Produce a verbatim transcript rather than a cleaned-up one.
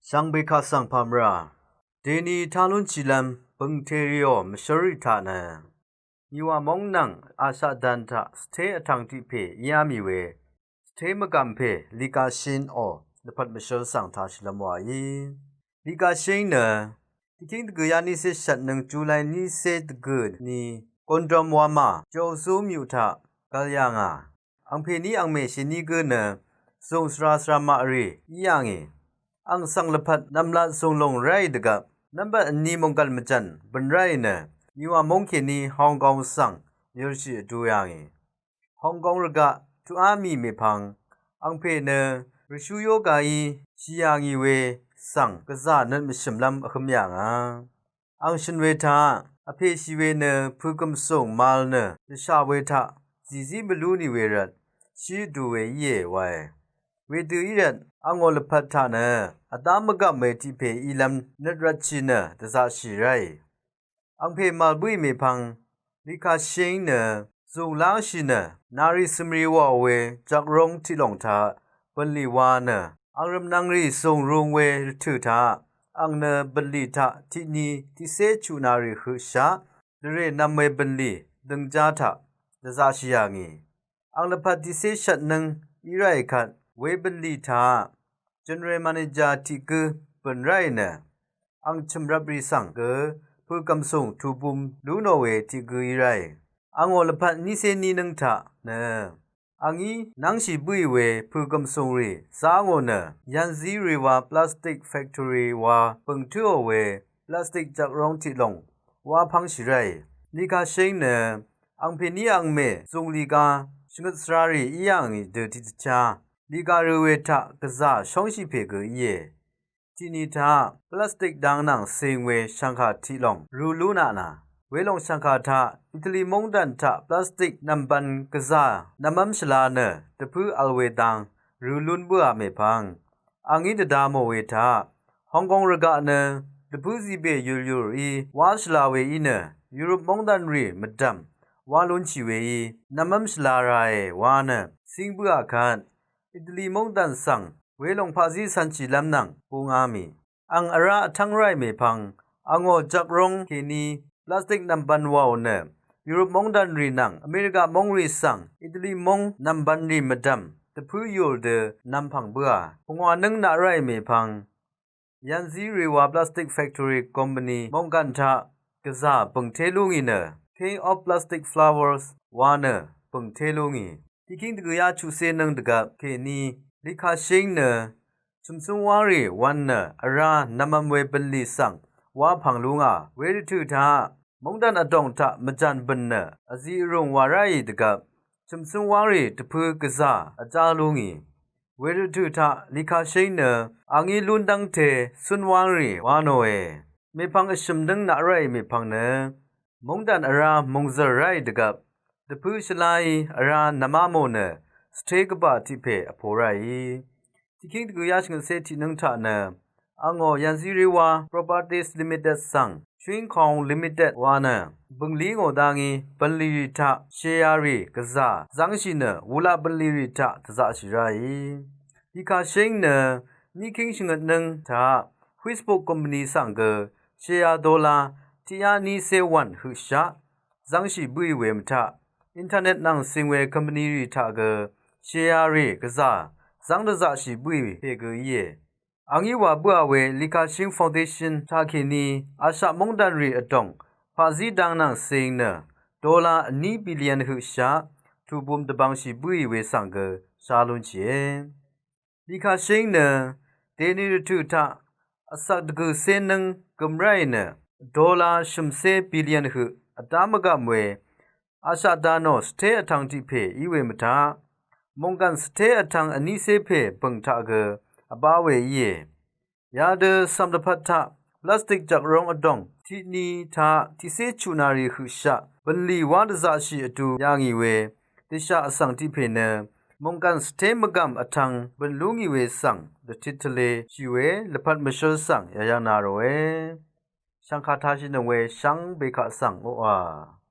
Shvngbe kaq svng pàmvrà deni tá lúnshìlv́m bø̀ngteriò mvshǿrrì taq nø Miwà móng nvng Ashaq dan taq svté vtvng tiq pè íá mì we svté mvgàm pè Li Kashing ò lvpat mvshǿr svng tāshìlv́m wàí. Li Kashing nø tiqkíng dvgø̀yá nícé shvtnøng July nícé dvgø̀ ni Gondom wamà Jozú myuq taq gvl yà ngà. Angpèní angmè shèní gǿ nø zùng svra svra maq rì í yà ngì. Ang svng lvpat nv̀mlat zùng lòng ráì dvgvp nv́mbat vní mònggv̀n mvjv̀n bø̀n ráì nø Miwà móng kèní Hong Kong svng yølshì vdu yà ngì. Hong Kong rvgaq tuqá mì mèpvng angpè nø rvshú yó gayí shì yà ngì we svng gvzà nøt mvshø̀mlv́m vhǿm yà ngà. Ang shø̀n we taq vpèshì we nø pø̀gø̀m sùng màvl nø dvshà we taq zìzí mvlú nì we rvt shí vdu we íe wae. Wedø í rvt angò lvpat taq nø vdá mvgv̀m we tiq pè ílv́m nøt rvtshì nø dvzaqshì ráì. Angpè màvl bǿì mèpvng Li Kashing nø zùng lángshì nø nàrì cø̀mrì wàò we jakróng tiq lòng taq bø̀nlì wa nø ang rvmnvng rì zùng rung we rvtø̀ taq ang nø bø̀nlì taq tiqni tiqcé chuq nàrì høqshaq dvrè nv̄m we bø̀nlì døngjá taq dvzaqshì yà ngì. Ang lvpat tiqcé shvtnøng í ráì kvt we bø̀nlì taq general manager tiq gǿ bø̀n ráì nø ang chø̀mrvprì svng gø pø̀gv̀m sùng tùbum lú nò we tiq gǿ í ráì. Angò lvpat nícé ní nǿng taq nø angí nv́ngshì bǿì we pø̀gv̀m sùng rì zá ngò nø Yangtze River Plastic Factory wa bø̀ng tǿò we plastic jakróng tiq lòng wá pv́ngshì ráì. Li Kashing nø angpèní angmè zùng lìga shvngøt svrarì í yà ngì dø tiqdvchá lìga rø we taq gvzà shóngshì pè gø íe. Tiqni taq plastic dang nvng cing we shv̀ngkà tiq lòng rø lú naq nà welòng shv̀ngkà taq Italy móngdàn taq plastic nv̀mbv̄n gvzà nvmv́m shvla nø dvpǿ vl we dang rø lún bǿà mèpvng angí dvda mò we taq Hong Kong rvgaq nø dvpǿ zibè yùlyùr í wá shvla we í nø Europe móngdàn rì mvdv̀m wá lúnshì we í nvmv́m shvla ràe wa nø cíng bǿà kvt Italy móngdàn svng welòng paqzí cv̄nshìlv́m nvng búngá mì. Ang vrá vtv́ng ráì mèpvng angò jakróng kèní plastic nv̀mbv̄n wàò nø Europe móngdàn rì nvng America móng rì svng Italy móng nv̀mbv̄n rì mvdv̀m dvpǿ yùl dø nv̄mpv̀ng bǿà pungwà nǿng naq ráì mèpvng Yangtze River Plastic Factory Company mònggàn taq gvzà bø̀ngté lú ngì nø King of Plastic Flowers wa nø bø̀ngté lú ngì. Tiqkíng dvgø̀yá chuqcé nǿng dvgvp kèní Li Kashing nø chø̀mcǿng wángrì wv̄n nø vrá nvmv̄m we bø̀nlì svng wá pv̀ng lú ngà. Wervtø̀ taq móngdàn vdòng taq mvjàn bø̀n nø vzi vrùng wà ráì dvgvp chø̀mcǿng wángrì dvpǿ gvzà vjá lú ngì. Wervtø̀ taq Li Kashing nø angí lún dv́ngte cún wángrì wá nòe. Mèpvng vshø̀m nǿng naq ráì mèpvng nø móngdàn vrá mòngzø̀r ráì dvgvp dvpǿ shvláí vrá nvmá mò nø svté gvbà tiq pè vpo ráì. Tiqkíng dvgø̀yá shvngøtcé tiq nǿng taq nø angò Yangtze River Properties Limited svng Chewing Kong Limited wa nø bø̀nglí ngò dá ngí bø̀nlì rì taq shèyarì gvzà zv́ngshì nø wulaq bø̀nlì rì taq dvzaqshì ráì. Li Kashing nø níkíng shvngøt nǿng taq Facebook company svng gø shèya dollar tiqyá nícé wv̀n høqshaq zv́ngshì bǿì we mvtaq internet nvng cing we company rì taq gø shèyarì gvzà zv́ng dvzaqshì bǿì pè gø íe. Angí wa bǿà we Li Kashing Foundation taqkèní Ashaq móngdàn rì vdòng paqzí dang nvng cing nø dollar vní billion høqshaq tùbum dvbvngshì bǿì we svng gø shá lúnshìe. Li Kashing nø dèni rvtø̀ taq vsvk dvgø̀cé nǿng gø̀m ráì nø dollar shø̀mcé billion høq vdá mvgv̀m we Ashaq danò svté vtvng tiq pè í we mvtaq mònggàn svté vtvng vnícé pè bø̀ng taq gø vbá we íe. Yadø cv̀m dvpvt taq plastic jakróng vdòng tiqni taq tiqcé chuq nàrì høqshaq bø̀nlì wá dvzaqshì vdu yà ngì we dvshà vsvng tiq pè nø mònggàn svté mvgv̀m vtvng bø̀n lú ngì we svng dvtit tvleshì we lvpat mvshǿl svng yayv̄ng na ròe. Shv̀ngkà tāshìnøng we shvngbe kaq svng oqà